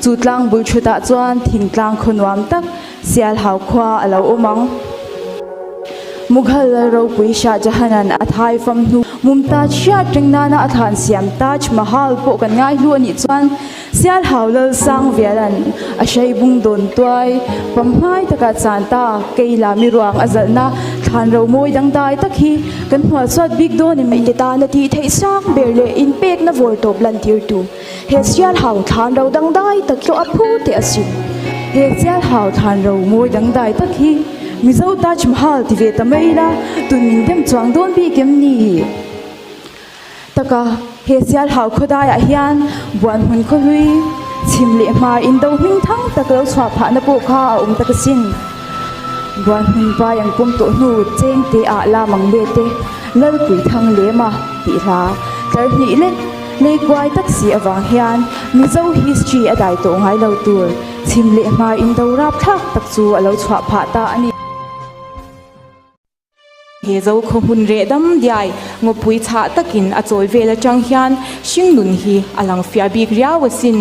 Chu tlang bul thutah chuan thingtlang khaw nuam tak Sialhau khua a lo awm ang. Mughal lal ropui Shah Jahan-a'n a thai fam hnu Mumtaz hriat reng nana a thlan siam Taj Mahal pawh kan ngai hlu a nih chuan Sialhau lal Sangviala'n a hrei bung dawn tuai pamhmai taka chan ta kei la mi ruang a zalhna thlan ro mawi dangdai tak hi kan hnual suat bik dawn em? Te tana tih theih sang ber leh inpekna vawrtawp lantirtu He sialhau thlan ro dangdai tak chu a phu teh asin. He sialhau thlan ro mawi dangdai tak hi Mizo Taj Mahal ti ve ta mai ila tun min dem chuang dawn bik em ni? Taka he sialhau khawdaiah hian buan hmun khawhlui chhim leh hma indo hming thang tak lo chhuah phahna pawh kha a awm tak asin. Buan hmun vai an pawm tawh hnu cheng te ah la mang le te Lalpui thang lema tih hla tlar hnih lek Lei kuai tak si avang hian Mizo history a dai tawh ngai lo tur chhim leh hma indo rapthlak tak chu a lo chhuah phah ta a ni. He zo khaw hmun reh dam diai ngawpui chhah takin a chawi vel atang hian hringnun hi a lang fiah bik riau asin.